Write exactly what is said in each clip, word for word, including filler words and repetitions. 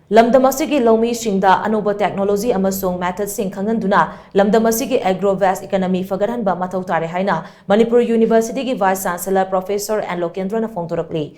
ꯂꯝꯗꯝ ꯑꯁꯤꯒꯤ ꯂꯧꯃꯤꯁꯤꯡꯗ ꯑꯅꯧꯕ technology ꯑꯃꯁꯨꯡ methodꯁꯤꯡ ꯈꯪꯍꯟꯗꯨꯅ ꯂꯝꯗꯝ ꯑꯁꯤꯒꯤ agro waste economy ꯐꯒꯠꯍꯟꯕ ꯃꯊꯧ ꯇꯥꯔꯦ ꯍꯥꯏꯅ Manipur Universityꯒꯤ Vice Chancellor Professor N ꯂꯣꯀꯦꯟꯗ꯭ꯔꯅ ꯐꯣꯡꯗꯣꯔꯛꯂꯤ꯫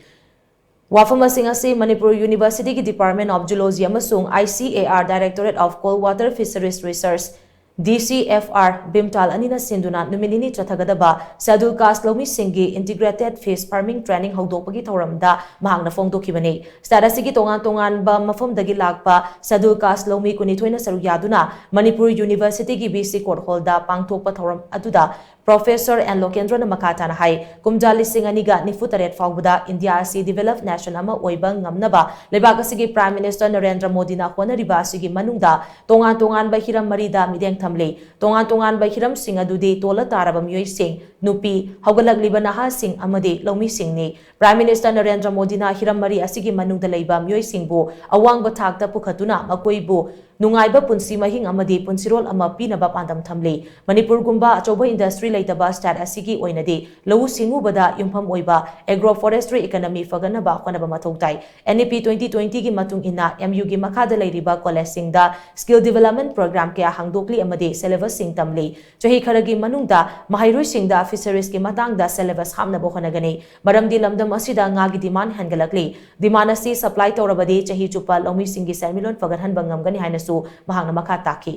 ꯋꯥꯐꯝ ꯑꯁꯤꯡ ꯑꯁꯤ ꯃꯅꯤꯄꯨꯔ Universityꯒꯤ Department of Zoology ꯑꯃꯁꯨꯡ I C A R Directorate of Cold Water Fisheries Research, D C F R, ꯕꯤꯝꯇꯥꯜ ꯑꯅꯤꯅ ꯁꯤꯟꯗꯨꯅ ꯅꯨꯃꯤꯠ ꯅꯤꯅꯤ ꯆꯠꯊꯒꯗꯕ Scheduled Caste ꯂꯧꯃꯤꯁꯤꯡꯒꯤ Integrated Fish Farming Training ꯍꯧꯗꯣꯛꯄꯒꯤ ꯊꯧꯔꯝꯗ ꯃꯍꯥꯛꯅ ꯐꯣꯡꯗꯣꯛꯈꯤꯕꯅꯤ꯫ State ꯑꯁꯤꯒꯤ ꯇꯣꯉꯥꯟ ꯇꯣꯉꯥꯟꯕ ꯃꯐꯝꯗꯒꯤ ꯂꯥꯛꯄ Scheduled Caste ꯂꯧꯃꯤ ꯀꯨꯟꯅꯤꯊꯣꯏꯅ ꯁꯔꯨꯛ ꯌꯥꯗꯨꯅ ꯃꯅꯤꯄꯨꯔ Universityꯒꯤ V C Court Hallꯗ ꯄꯥꯡꯊꯣꯛꯄ ꯊꯧꯔꯝ ꯑꯗꯨꯗ Professor N ꯂꯣꯀꯦꯟꯗ꯭ꯔꯅ ꯃꯈꯥ ꯇꯥꯅ ꯍꯥꯏ, ꯀꯨꯝꯖꯥ ꯂꯤꯁꯤꯡ ꯑꯅꯤꯒ ꯅꯤꯐꯨ ꯇꯔꯦꯠ ꯐꯥꯎꯕꯗ ꯏꯟꯗꯤꯌꯥ ꯑꯁꯤ developed nation ꯑꯃ ꯑꯣꯏꯕ ꯉꯝꯅꯕ ꯂꯩꯕꯥꯛ ꯑꯁꯤꯒꯤ Prime Minister ꯅꯔꯦꯟꯗ꯭ꯔ ꯃꯣꯗꯤꯅ ꯍꯣꯠꯅꯔꯤꯕ ꯑꯁꯤꯒꯤ ꯃꯅꯨꯡꯗ ꯇꯣꯉꯥꯟ ꯇꯣꯉꯥꯟꯕ ꯍꯤꯔꯝ ꯃꯔꯤꯗ ꯃꯤꯠꯌꯦꯡ ꯊꯝꯂꯤ꯫ ꯇꯣꯉꯥꯟ ꯇꯣꯉꯥꯟꯕ ꯍꯤꯔꯝꯁꯤꯡ ꯑꯗꯨꯗꯤ ꯇꯣꯜꯂ ꯇꯥꯔꯕ ꯃꯤꯑꯣꯏꯁꯤꯡ, ꯅꯨꯄꯤ, ꯍꯧꯒꯠꯂꯛꯂꯤꯕ ꯅꯍꯥꯁꯤꯡ ꯑꯃꯗꯤ ꯂꯧꯃꯤꯁꯤꯡꯅꯤ꯫ Prime Minister ꯅꯔꯦꯟꯗ꯭ꯔ ꯃꯣꯗꯤꯅ ꯍꯤꯔꯝ ꯃꯔꯤ ꯑꯁꯤꯒꯤ ꯃꯅꯨꯡꯗ ꯂꯩꯕ ꯃꯤꯑꯣꯏꯁꯤꯡꯕꯨ ꯑꯋꯥꯡꯕ ꯊꯥꯛꯇ ꯄꯨꯈꯠꯇꯨꯅ ꯃꯈꯣꯏꯕꯨ ꯅꯨꯡꯉꯥꯏꯕ ꯄꯨꯟꯁꯤ ꯃꯍꯤꯡ ꯑꯃꯗꯤ ꯄꯨꯟꯁꯤꯔꯣꯜ ꯑꯃ ꯄꯤꯅꯕ ꯄꯥꯟꯗꯝ ꯊꯝꯂꯤ꯫ ꯃꯅꯤꯄꯨꯔꯒꯨꯝꯕ ꯑꯆꯧꯕ industry ꯂꯩꯇꯕ state ꯑꯁꯤꯒꯤ ꯑꯣꯏꯅꯗꯤ ꯂꯧꯎ ꯁꯤꯡꯎꯕꯗ ꯌꯨꯝꯐꯝ ꯑꯣꯏꯕ agro forestry economy ꯐꯒꯠꯅꯕ ꯍꯣꯠꯅꯕ ꯃꯊꯧ ꯇꯥꯏ꯫ N E P twenty twentyꯒꯤ ꯃꯇꯨꯡ ꯏꯟꯅ M Uꯒꯤ ꯃꯈꯥꯗ ꯂꯩꯔꯤꯕ collegeꯁꯤꯡꯗ skill development program ꯀꯌꯥ ꯍꯥꯡꯗꯣꯛꯂꯤ ꯑꯃꯗꯤ syllabusꯁꯤꯡ ꯇꯝꯂꯤ꯫ ꯆꯍꯤ ꯈꯔꯒꯤ ꯃꯅꯨꯡꯗ ꯃꯍꯩꯔꯣꯏꯁꯤꯡꯗ fisheriesꯀꯤ ꯃꯇꯥꯡꯗ syllabus ꯍꯥꯞꯅꯕ ꯍꯣꯠꯅꯒꯅꯤ꯫ ꯃꯔꯝꯗꯤ ꯂꯝꯗꯝ ꯑꯁꯤꯗ ꯉꯥꯒꯤ demand ꯍꯦꯟꯒꯠꯂꯛꯂꯤ꯫ Demand ꯑꯁꯤ supply ꯇꯧꯔꯕꯗꯤ ꯆꯍꯤ ꯆꯨꯞꯄ ꯂꯧꯃꯤꯁꯤꯡꯒꯤ ꯁꯦꯟꯃꯤꯠꯂꯣꯟ ꯐꯒꯠꯍꯟꯕ ꯉꯝꯒꯅꯤ ꯍꯥꯏꯅꯁꯨ ꯃꯍꯥꯛꯅ ꯃꯈꯥ ꯇꯥꯈꯤ꯫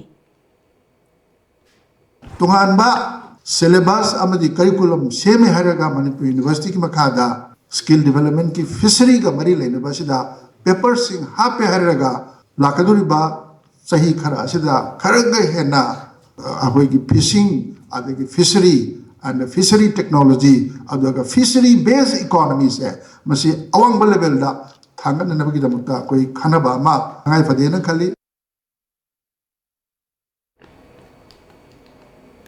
ꯇꯣꯉꯥꯟꯕ syllabus ꯑꯃꯗꯤ curriculum ꯁꯦꯝꯃꯦ ꯍꯥꯏꯔꯒ ꯃꯅꯤꯄꯨꯔ Universityꯒꯤ ꯃꯈꯥꯗ skill developmentꯀꯤ fisheryꯒ ꯃꯔꯤ ꯂꯩꯅꯕ ꯑꯁꯤꯗ paperꯁꯤꯡ ꯍꯥꯞꯄꯦ ꯍꯥꯏꯔꯒ ꯂꯥꯛꯀꯗꯧꯔꯤꯕ ꯆꯍꯤ ꯈꯔ ꯑꯁꯤꯗ ꯈꯔꯒ ꯍꯦꯟꯅ ꯑꯩꯈꯣꯏꯒꯤ fishing ꯑꯗꯒꯤ fishery and fishery technology ꯑꯗꯨꯒ fishery based economyꯁꯦ ꯃꯁꯤ ꯑꯋꯥꯡꯕ levelꯗ ꯊꯥꯡꯒꯠꯅꯅꯕꯒꯤꯗꯃꯛꯇ ꯑꯩꯈꯣꯏ ꯈꯟꯅꯕ ꯑꯃ ꯇꯉꯥꯏ ꯐꯗꯦꯅ ꯈꯜꯂꯤ꯫